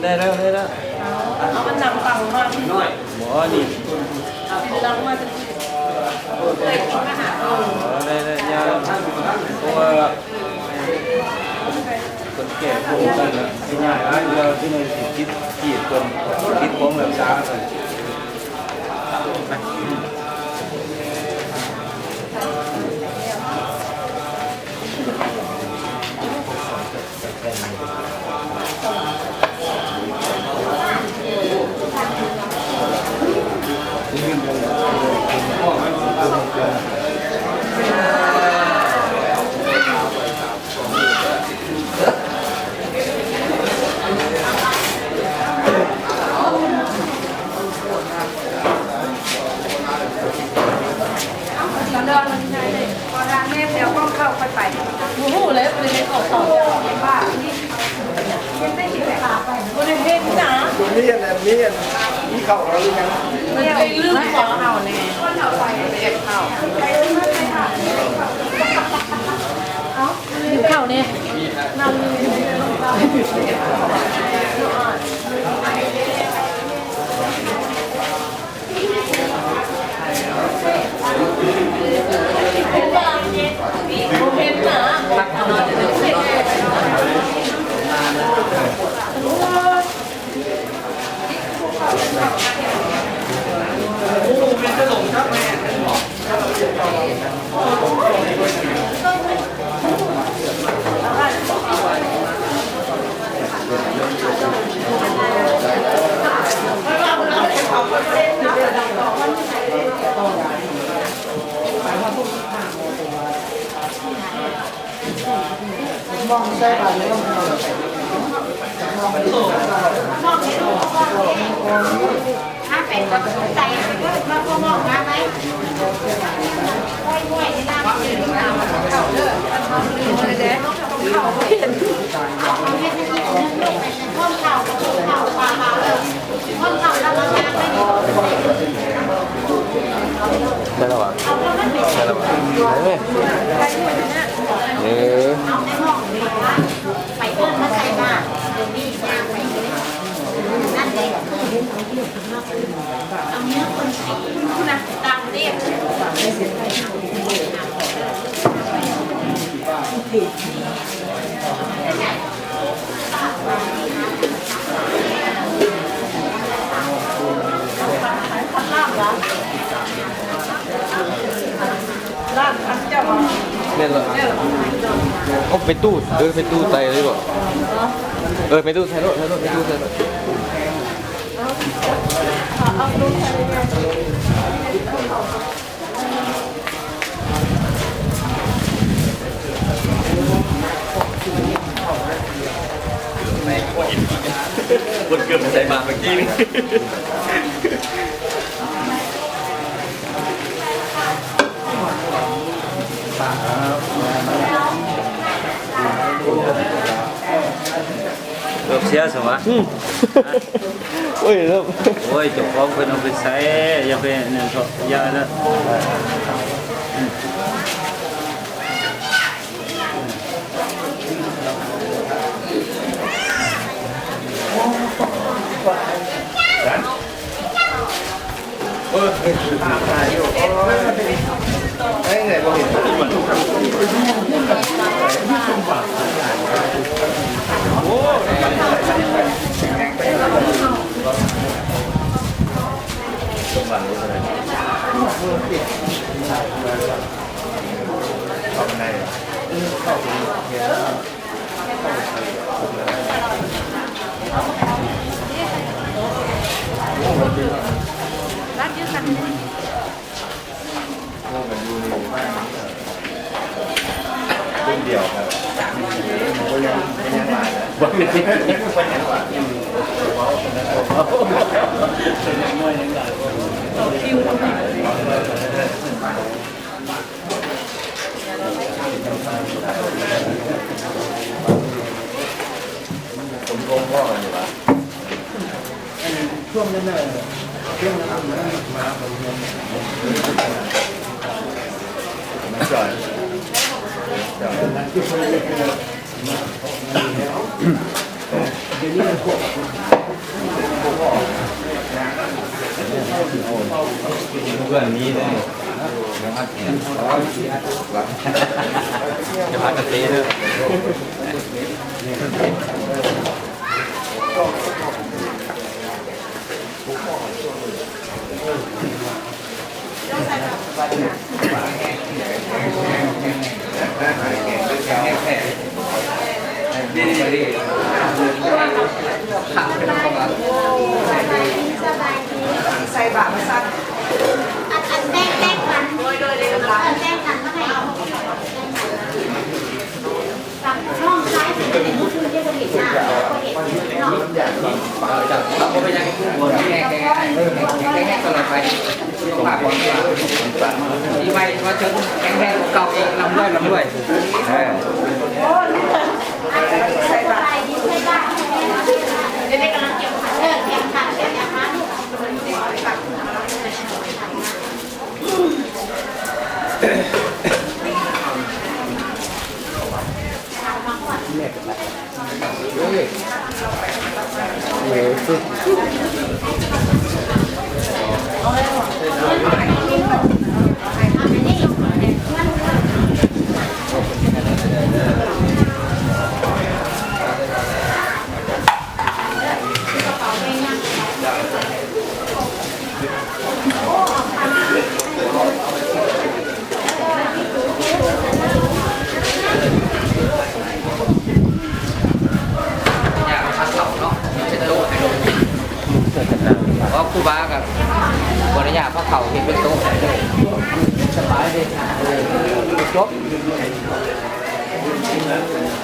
ໄດ້ແລ້ວ ໄດ້ແລ້ວ ເອົາມັນນັ່ງຟັງມາ ບໍ່ ນີ້ ເອົາເປັນຫຼັງມາ ເອີ ໄດ້ ໄດ້ ຢ່າ ເພາະວ່າ ເພິ່ນແກ້ໂຄງກັນລະ ຊິຍາກຫຼາຍ ເວລາທີ່ໜ່ວຍຊິຕິດ ຕິດເພິ່ນ ຕິດຂອງແລ້ວຊ້າໄປ. ບໍ່ຮູ້ແລ້ວ ບໍ່ໄດ້ເຮັດເຂົ້າເຈົ້າ ບໍ່ໄດ້ເຮັດນະ ມີອັນນັ້ນ ມີອັນ ມີເຂົ້າແລ້ວຫຼືຍັງ? ມັນໄປລືມເຂົ້າແນ່ ໄປເຮັດເຂົ້າ ເອົາ ເຂົ້ານີ້ ໄດ້ແລ້ວຫວາ? ໄດ້ແລ້ວຫວາ? ໄດ້ແລ້ວ. ເອີ ໄປເອີ້ນມາໃສ່ບາດ ດຽວນີ້ຍ່າງໄປເລີຍ ນັ້ນເດ້ ເອົາເນື້ອຄົນໄປ ພຸ້ນນະ ຕ່າງປະເທດ. ແມ່ນລະ ເອົາໄປຕູ້ ເອີ ໄປຕູ້ໃສ່ເລີຍບໍ່? ເອີ ໄປຕູ້ໃສ່ໂລດ ໃສ່ໂລດ ໄປຕູ້ໃສ່ໂລດ. ຄົນເກືອບໃສ່ບາດເມື່ອກີ້ນີ້. ເກືອບເສຍຊັ້ນຫວາ? ອືມ ໂອ້ຍ ໂອ້ຍ ເຈົ້າຂອງເພິ່ນເອົາໄປໃສ່ ຢ່າໄປນັ້ນເຖາະ ຢ່າເດີ. ເພື່ອນນີ້ເດ້ ຈະພາກັນເຕະເດີ. ໃສ່ບາດມາຊັ້ນ ອັນ ອັນແບ່ງ ແບ່ງປັນ ໂດຍ ໂດຍ ແບ່ງປັນມາໃຫ້ ນ້ອງຊາຍເປັນຜູ້ທີ່ບໍ່ເຫັນໜ້າ ບໍ່ເຫັນເນາະ ເອີ ເຈົ້າ ເຮົາບໍ່ໄປຫຍັງ ແຮງ ແຮງ ແຮງຕະຫຼອດໄປ ສຸຂະພາບດີ ປີໃໝ່ມາເຖິງແຮງ ແຮງກວ່າເກົ່າອີກ ລ່ຳລວຍ ລ່ຳລວຍ ເອີ. ຍາກພາເຂົ້າເນາະ ເປັນໂຕະໃຫ້ລູກ ເພາະຄູບາກໍບໍ່ໄດ້ຍາກພາເຂົ້າ ເຮັດເປັນໂຕະໃຫ້ ສະບາຍເດ້ ຈົບ. ໄດ້ແລ້ວຫວ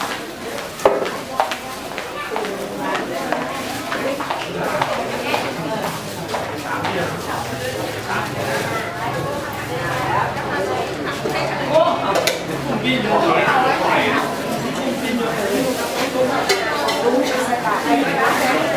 າ?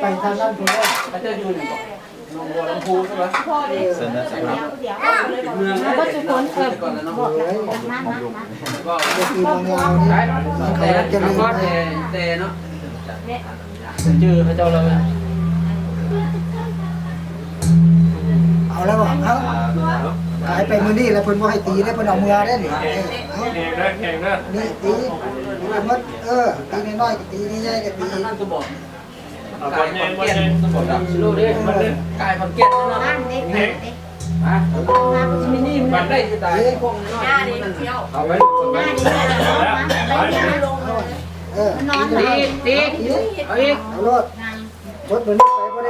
ໄປທາງນັ້ນພຸ້ນເດ້. ເຂົາເຈົ້າຢູ່ນີ້ບໍ່? ໜອງບົວລຳພູໃຊ່ບໍ່? ເອີ ເປັນເມືອງເດ້ ເປັນເມືອງເດ້ ແຕ່ກ່ອນລະເນາະ. ເວົ້າ ແຕ່ ແຕ່ເນາະ ຈື່ເຂົາເຈົ້າແລ້ວ. ເອົາແລ້ວບໍ່? ເອົາ ຂາຍໄປມື້ນີ້ແລ້ວ ເພິ່ນບໍ່ໃຫ້ຕີເດ້ ເພິ່ນເອົາເມືອເດ້ນີ້. ເອີ ເອົາ ແຂງເດີ ແຂງເດີ ນີ້ຕີ ຕີໄປໝົດ. ເອີ ຕີນ້ອຍໆກໍຕີ ໃຫຍ່ໆກໍຕີ. ເອົາບ່ອນໃຫຍ່ ບ່ອນໃຫຍ່ ເອີ ກາຍພັນແກ່ນເນາະ. ຮະ ມັນໄດ້ຊິຕາຍ ພວກນ້ອຍໆ ເອົາໄວ້ ເອີ ຕີ ຕີ ເອົາອີກ ເອົາໂລດ. ກົດມື້ນີ້ໄປບໍ່ໄດ້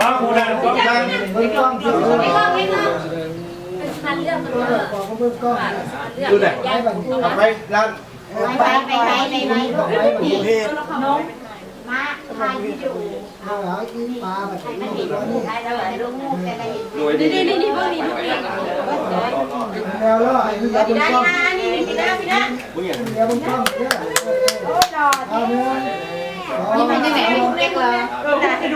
ມາຜູ້ໃດກໍໄດ້ ເບິ່ງກ້ອງ ເບິ່ງກ້ອງ ເບິ່ງກ້ອງ ເບິ່ງກ້ອງ ເບິ່ງກ້ອງ ເອົາໄປລານ ໄປ ໄປ ໄປ ໄປ ໄປ ມາຖ່າຍວິດີໂອ ເອີ ເອົາອີປາບັດນີ້ ໃຫ້ມັນເຫັນ ໃຫ້ລະເຫັນ ໂດຍ ນີ້ ນີ້ ນີ້ ເບິ່ງນີ້ ດູນີ້ ແລ້ວລະ ໃຫ້ເຫຼືອເບິ່ງກ້ອງ ນີ້ ນີ້ ນີ້ ນີ້ ນີ້ ເຫຼືອເບິ່ງກ້ອງ ເອີ ເອີ ເອີ ເອົາ ໜຶ່ງ ສອງ ນີ້ ໄປຈັ່ງໃດ ລູກເລັກເລີຍ ເອີ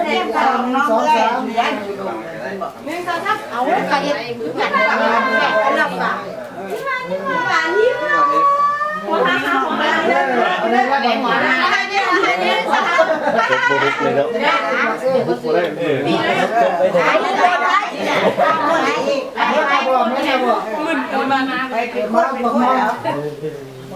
ເອີ ສອງ ສາມ ໜຶ່ງ ສອງ ສາມ ເອົາ ກະເຮັດຄືກັນ ເອີ ເອີ ເອີ ເຮັດບໍ່ເຮັດເລີຍເນາະ ເຮັດບໍ່ເຮັດເລີຍ ເອີ ມຶນຕົວມາ ໄປເປັນຄົນເປັນຄົນແລ້ວ.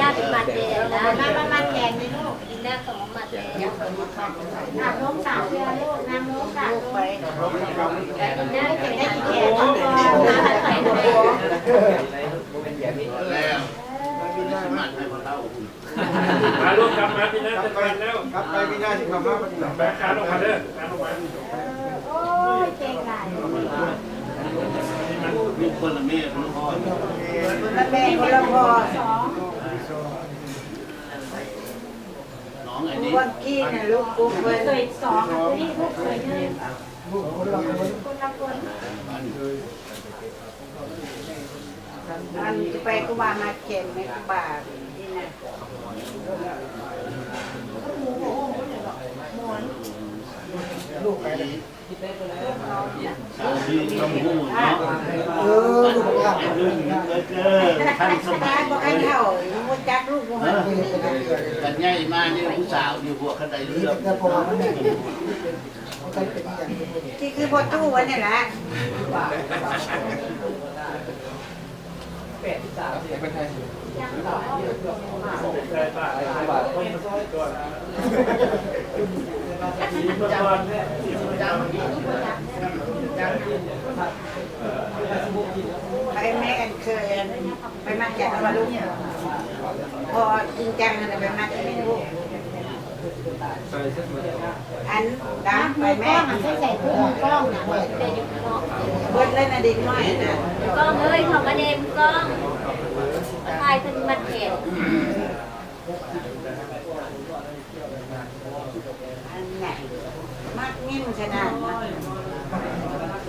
ຍາດມັດແກງລະ ມາ ມາມັດແກງນີ້ລູກ ກິນແລ້ວກໍມາມັດແກງ ນັ່ງລົງສາມເທື່ອລູກ ນັ່ງລົງ ສາມ ໄປ ໄປ ໄປ ໄປ ໄປ ໄປ ໄປ ໄປ ມາລູກ ກັບມາປີໜ້າຈັກວັນແລ້ວ ກັບໄປປີໜ້າຊິເຂົ້າມາບັດນີ້ ໄປຄານອອກມາເດີ ຄານອອກມາ ໂອ້ຍ ເກັ່ງຫຼາຍ ມີຄົນລະແມ່ຄົນລະພໍ່ ຄົນລະແມ່ຄົນລະພໍ່ ນ້ອງອັນນີ້ ກ່ອນກີ້ນະລູກ ກຸກເພິ່ນ ເຄີຍສອງ ອັນນີ້ລູກເຄີຍ ຄົນລະຄົນ ຄົນລະຄົນ ອັນໄປຄູບາມາແກງໃຫ້ຄູບາກິນນະ ລູກໄປ ສາວດີຕ້ອງຮູ້ເນາະ ເອີ ລູກຫຼານ ເອີ ທັນສະໄໝ ບໍ່ທັນເຖົ້າ ຮູ້ຈັກລູກບໍ່ ເອີ ຄັນໃຫຍ່ມານີ້ຜູ້ສາວຢູ່ຫົວຄັນໄດເລື່ອງ ທີ່ຄືພໍ່ຕູ້ອັນນີ້ລະ ໃຜແມ່ນເຄີຍ ໄປມັດແກງມາລູກ ພໍຈິງຈັງຫັ້ນນະ ໄປມັດແກງລູກ ອັນດຳໄປແມ່ ໃສ່ໃສ່ຜູ້ມືກ້ອງນະ ເບິດເລີຍນະເດັກນ້ອຍນະ ມືກ້ອງເອີຍ ເຂົ້າມາແດ່ມືກ້ອງ ຖ່າຍເພິ່ນມັດແຂນ ອັນນັ້ນມັກຍິ້ມຂະໜາດນັ້ນ ມັກ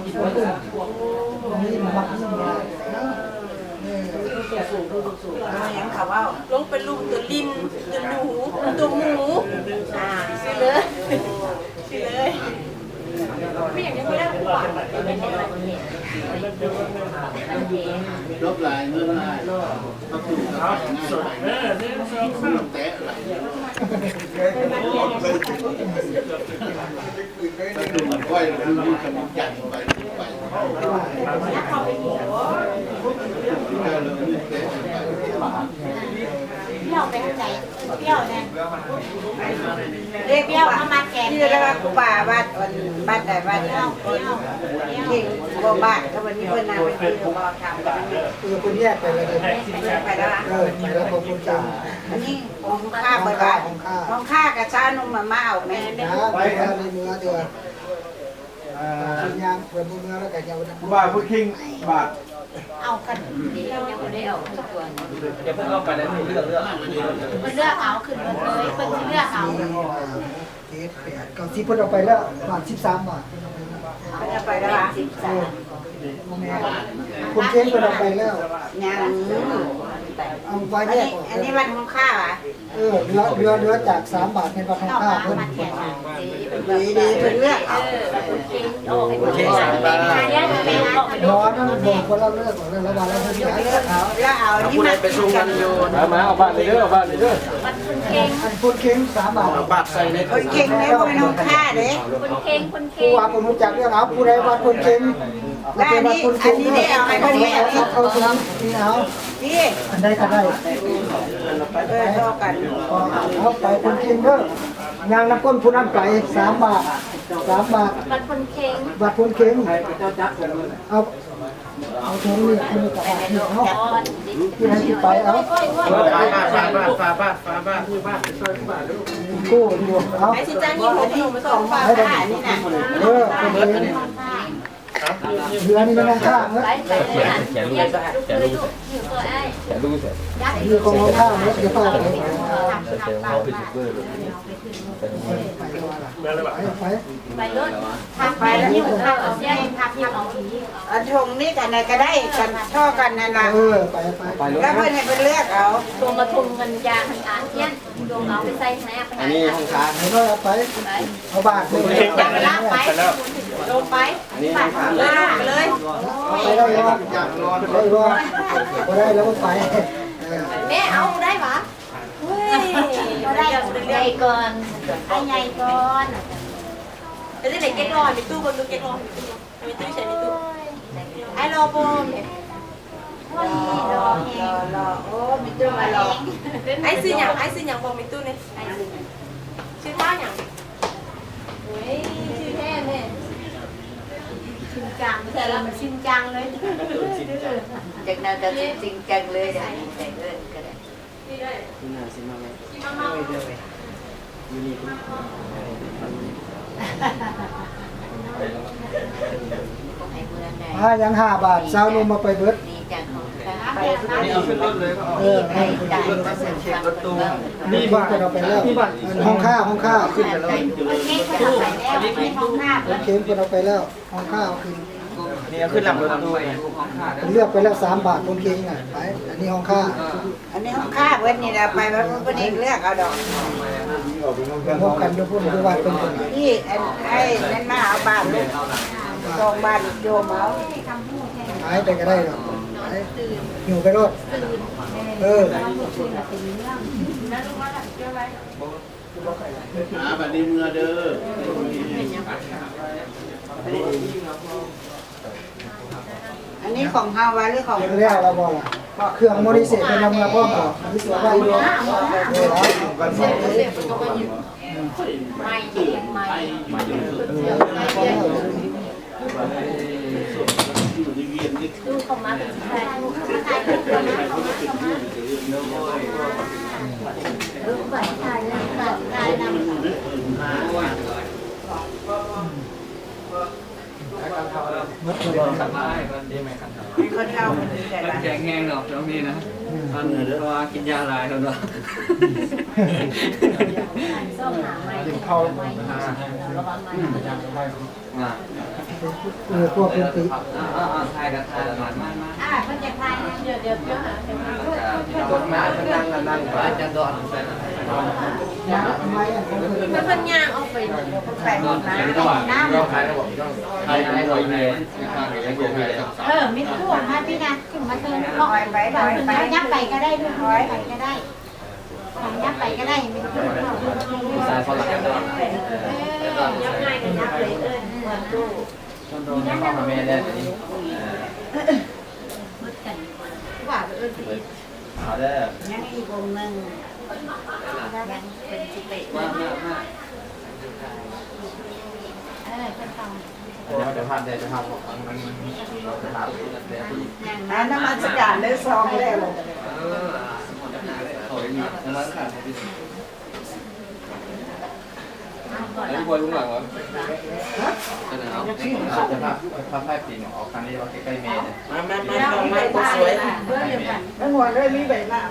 ຍິ້ມຫຼາຍ ເອີ ເອີ ຫຍັງເຂົາເວົ້າ ລົງໄປລຸ່ມຕົວລິ່ມ ຕົວໜູ ຕົວໝູ ອ່າ ຊິເລີຍ ຊິເລີຍ ລົບຫຼາຍເງິນຫຼາຍ ປະຕູກະໄປງ່າຍໄປງ່າຍ ແຕະລະ ປະຕູມັນຄ່ອຍລະ ມັນກຳລັງຈັນໄປໄປ ປຽວໄປທາງໃດ ປຽວແນ່ ເດ້ ປຽວເອົາມາແກງ ທີ່ລະວ່າຄູບາວັດ ວັດໃດ ວັດເຮົງບໍ່ ບາດ ກໍວັນນີ້ເພິ່ນນະ ໄປທີ່ບໍ່ຖາມກັນ ເອີ ເພິ່ນແຍກໄປແລ້ວເດ້ ໄປແລ້ວ ເອີ ໄປແລ້ວ ຂອບຄຸນເຈົ້າ ອັນນີ້ຂອງຂ້າເບິດວ່າ ຂອງຂ້າ ຂອງຂ້າກະຊາວໜຸ່ມມາເອົາແມ່ນ ໄປ ໄປເມືອເທື່ອ ອ່າ ເພິ່ນຍ່າງ ເພິ່ນບໍ່ເມືອແລ້ວກະຍາວນຳ ຄູບາເພິ່ນເຄັ່ງບາດ ເອົາກັນ ຍັງບໍ່ໄດ້ເອົາຈັກຕົວ ຢ່າເພິ່ງເອົາໄປໃນເລື່ອງເລືອກ ເພິ່ນເລືອກເອົາຂຶ້ນເບິດເລີຍ ເພິ່ນຊິເລືອກເອົາ ເຈັດ ແປດ ເກົ້າ ສິບ ເພິ່ນເອົາໄປແລ້ວ ບາດ ສິບສາມບາດ ເພິ່ນເອົາໄປແລ້ວຫວາ ສິບສາມ ເອີ ບໍ່ແມ່ນ ຄົນເກັ່ງເພິ່ນເອົາໄປແລ້ວ ຍັງ ເອົາໄວ້ແຍກອອກ ອັນນີ້ວັດຂອງຂ້າຫວາ ເອີ ເຫຼືອ ເຫຼືອ ເຫຼືອຈາກສາມບາດແມ່ນວັດຂອງຂ້າເພິ່ນ ດີ ດີ ເພິ່ນເລືອກເອົາ ໂອເຄ ສາມບາດ ບໍ່ ນັ້ນບໍ່ ຄົນລະເລືອກ ລະວ່າລະເລືອກເອົາ ລະເອົາ ຜູ້ໃດໄປສົ່ງກັນຢູ່ ມາ ມາ ເອົາບາດນີ້ເດີ ເອົາບາດນີ້ເດີ ອັນຄົນເກັ່ງສາມບາດ ເອົາບາດໃສ່ໃນ ຄົນເຄັ່ງແມ່ນບໍ່ແມ່ນຂອງຂ້າເດ້ ຄົນເຄັ່ງ ຄົນເຄັ່ງ ຜູ້ວ່າເພິ່ນຮູ້ຈັກເລື່ອງ ເອົາ ຜູ້ໃດວັດຄົນເຄັ່ງ ແລະອັນນີ້ ອັນນີ້ໄດ້ເອົາໃຫ້ເພິ່ນແມ່ ເອົາ ເອົາ ນີ້ເອົາ ນີ້ ອັນໃດກໍໄດ້ ເອີ ທໍ່ກັນ ເອົາໄປຄົນເກັ່ງເດີ ຍ່າງນຳກົ້ນຜູ້ນັ້ນໄປ ສາມບາດ ສາມບາດ ວັດຄົນເຄັ່ງ ວັດຄົນເຄັ່ງ ເອົາ ເອົາໂທນີ້ ອັນນີ້ກໍບາດນີ້ເນາະ ຜູ້ໃດຊິໄປ ເອົາ ຝາບາດ ຝາບາດ ຝາບາດ ຝາບາດ ກູ້ຢູ່ ເອົາ ໃຜຊິຈ້າງຍິງຂອງຂະໜົມມາສອງຝາກ ອັນນີ້ນະ ເອີ ເອີ ເອີ ເຫຼືອນີ້ມັນຍັງຄ້າງເນາະ ແຈກລູກ ແຈກລູກ ແຈກລູກ ນີ້ຂອງເຮົາຄ້າງເນາະ ຢ່າຝາກເລີຍ ເອົາໄປ ໄປ ໄປໂລດ ທັກໄປແລ້ວ ທັກເອົາ ທັກເອົາ ອັນຖົງນີ້ກັນໃດກໍໄດ້ ກັນທໍ່ກັນນັ້ນລະ ເອີ ໄປ ໄປ ແລ້ວເພິ່ນໃຫ້ເພິ່ນເລືອກເອົາ ຖົງລະຖົງເງິນຢາງອາຮຽນ ລົງເອົາໄປໃສ່ໃຫ້ ອັນນີ້ຫ້ອງທານ ໃຫ້ນ້ອຍເອົາໄປ ເອົາບາດ ຈັບເວລາໄປ ລົງໄປ ອັນນີ້ຫ້ອງທານ ເລີຍ ເລີຍ ໄປໄດ້ບໍ່ ໄດ້ບໍ່ ບໍ່ໄດ້ແລ້ວບໍ່ໄປ ເອີ ແມ່ເອົາໄດ້ຫວາ ເຮີ້ຍ ບໍ່ໄດ້ ໄດ້ກ່ອນ ໄດ້ໃຫຍ່ກ່ອນ ເຮັດຈັ່ງໃດ ເກັກລໍໃຫ້ແມ່ຕູ້ເບິ່ງດູ ເກັກລໍໃຫ້ແມ່ຕູ້ເບິ່ງ ໃຫ້ແມ່ຕູ້ໃສ່ແມ່ຕູ້ ອ້າຍຫຼໍ່ບໍ່ ແມ່ ຫຼໍ່ ຫຼໍ່ ຫຼໍ່ ໂອ້ ແມ່ຕູ້ມາຫຼໍ່ ອ້າຍຊື່ຫຍັງ ອ້າຍຊື່ຫຍັງ ບອກແມ່ຕູ້ແດ່ ຊື່ທ້າວຫຍັງ ໂອ້ຍ ຊື່ແທ້ແມ່ ຊິນຈັງ ແທ້ລະ ຊິນຈັງເລີຍ ຈັກໜ້ອຍກໍຊິນຈັງເລີຍ ໃຫ້ເອີ້ນກໍໄດ້. ມື້ໜ້າຊິມາແວະ ໂດຍ ໂດຍ ຢູ່ນີ້ພຸ້ນ ອ່າ ຍັງຫ້າບາດ ຊາວໜຸ່ມເອົາໄປເບິດ ນີ້ເອົາຂຶ້ນລົດເລີຍ ເອີ ເອົາຂຶ້ນລົດ ເອົາຂຶ້ນລົດຕູ້ ມີບາດ ເອົາໄປແລ້ວ ມີບາດ ຫ້ອງຄ້າ ຫ້ອງຄ້າ ຂຶ້ນໄປແລ້ວ ເພິ່ນເອົາໄປແລ້ວ ຫ້ອງຄ້າ ເພິ່ນເອົາຂຶ້ນ ນີ້ເອົາຂຶ້ນຫຼັງລົດຕູ້ ເພິ່ນເລືອກໄປແລ້ວສາມບາດ ຄົນເກັ່ງນະ ໄປ ອັນນີ້ຫ້ອງຄ້າ ອັນນີ້ຫ້ອງຄ້າເບິດນີ້ແຫຼະ ໄປເພິ່ນເອງເລືອກເອົາດອກ ພົບກັນຢູ່ພຸ້ນ ຢູ່ວັດເພິ່ນ ນີ້ ອັນອ້າຍນັ້ນມາເອົາບາດລູກ ສອງບາດໂຍມເອົາ ໄປ ໄປກໍໄດ້ດອກ ໄປ ຢູ່ໄປໂລດ ເອີ ອ່າ ບັດນີ້ເມືອເດີ ອັນນີ້ຂອງເຮົາວ່າ ຫຼືຂອງ ແລ້ວລະບໍ່ລະ ເຄື່ອງໝົດນີ້ເສດເພິ່ນເອົາເມືອພ້ອມບໍ່ ຫຼືຊິເອົາໄວ້ຢູ່ ໃໝ່ ໃໝ່ ຄົນເຖົ້າມັນແຂງແຮງດອກຊ່ວງນີ້ນະ ເພາະວ່າກິນຢາຫຼາຍເພິ່ນວ່າ ກິນເຂົ້າ ອ່າ ເອີ ພວກເພິ່ນຕິ ອ່າ ອ່າ ອ່າ ຖ່າຍກັນ ຖ່າຍກັນ ມາ ມາ ອ່າ ເພິ່ນຈະຖ່າຍ ດຽວ ດຽວ ດຽວ ເພິ່ນ ເພິ່ນຍ່າງອອກໄປ ໄປ ໄປ ເອີ ມີຜູ້ມາພີ້ນະ ຂຶ້ນມາເທິງເນາະ ໄປ ໄປ ໄປ ໄປ ຍັບໄປກໍໄດ້ ໄປກໍໄດ້. ຍັບໄປກໍໄດ້ ສາຍ ເອີ ຍັບໄປກໍຍັບໄປ ເອີ ເປີດຕູ້ ແມ່ແລ້ວ ວ່າ ເອີ ເອົາເດີ ຍັງອີກອົງໜຶ່ງ ຍັງເປັນຊິເປະ ມາ ມາ ມາ ເອີ ເພິ່ນຕ້ອງ ເຈົ້າພາບ ເຈົ້າພາບ ເຈົ້າພາບ ອ່າ ນະມັດສະການເດີ ຊອງແລ້ວ ເອີ ນະມັດສະການ ອັນນີ້ບໍ່ຢູ່ຂ້າງຫຼັງຫວາ? ຮະ? ເຈົ້າພາບ ພາບຖ່າຍຕີນອອກຂ້າງນີ້ວ່າໃກ້ໆແມ່ເດີ ມາ ມາ ມາ ມາ ຄົນສວຍ ໃກ້ໆແມ່ ແມ່ນຫວນເອີຍ ມີໃບໜ້າ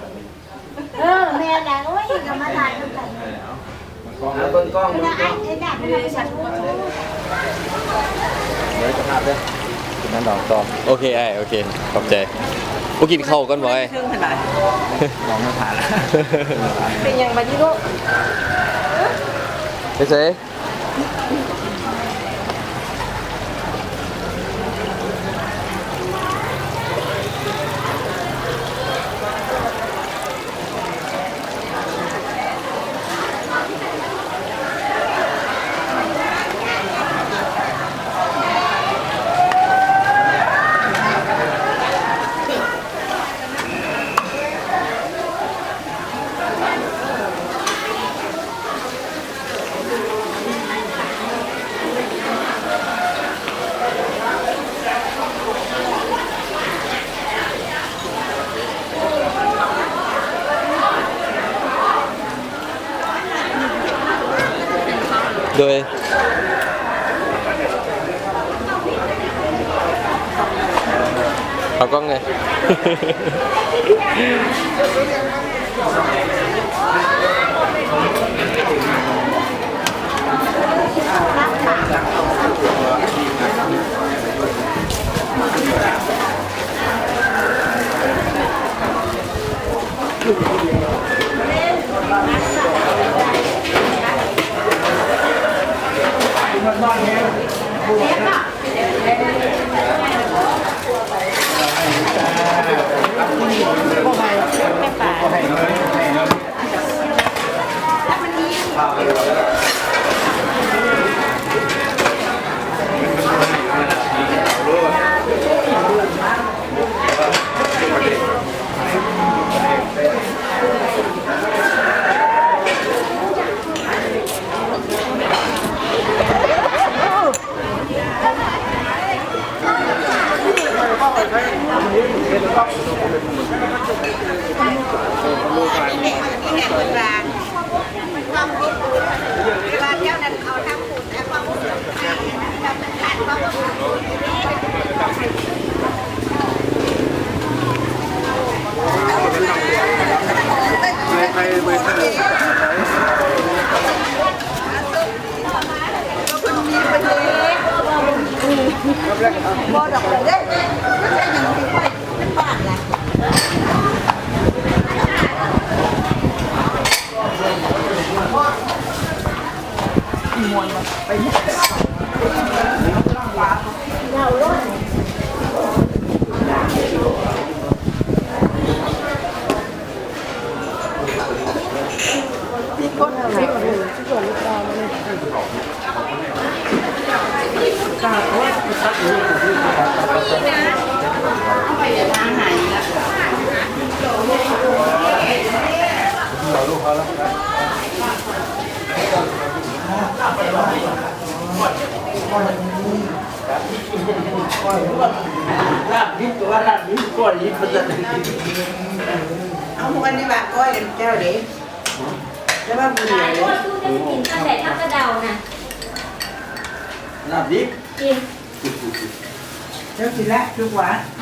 ເອີ ແມ່ນແຫຼະ ໂອ້ຍ ກໍມາຖ່າຍນຳກັນ ເອີ ເອົາ ເບິ່ງກ້ອງ ເບິ່ງກ້ອງ ເອີ ເຈົ້າພາບເດີ ກິນນ້ຳດອງຕໍ່ ໂອເຄ ອ້າຍ ໂອເຄ ຂອບໃຈ ບໍ່ກິນເຂົ້າກ່ອນບໍ່ ອ້າຍ? ເທິງຂະໜາດ ມອງໄມ່ຜ່ານລະ ເປັນຫຍັງບາດນີ້ລູກ? ໄປໃສ? ໂດຍ ເອົາກ້ອງແດ່. ບໍ່ດອກເດີ ມັນເປັນຫຍັງທີ່ຂ້ອຍ ມັນບາດລະ ມ່ວນບໍ່ ໄປເຮັດ ລາບດິບກໍວ່າລາບດິບ ກ້ອຍດິບວ່າຊັ້ນ ເອົາ ໝູ່ອັນນີ້ວ່າກ້ອຍກັນເຈົ້າເດ້ ແຕ່ວ່າຜູ້ດຽວເດ້ ລາບດິບ ກິນ ເຈົ້າກິນລະ ຄືຫວານ.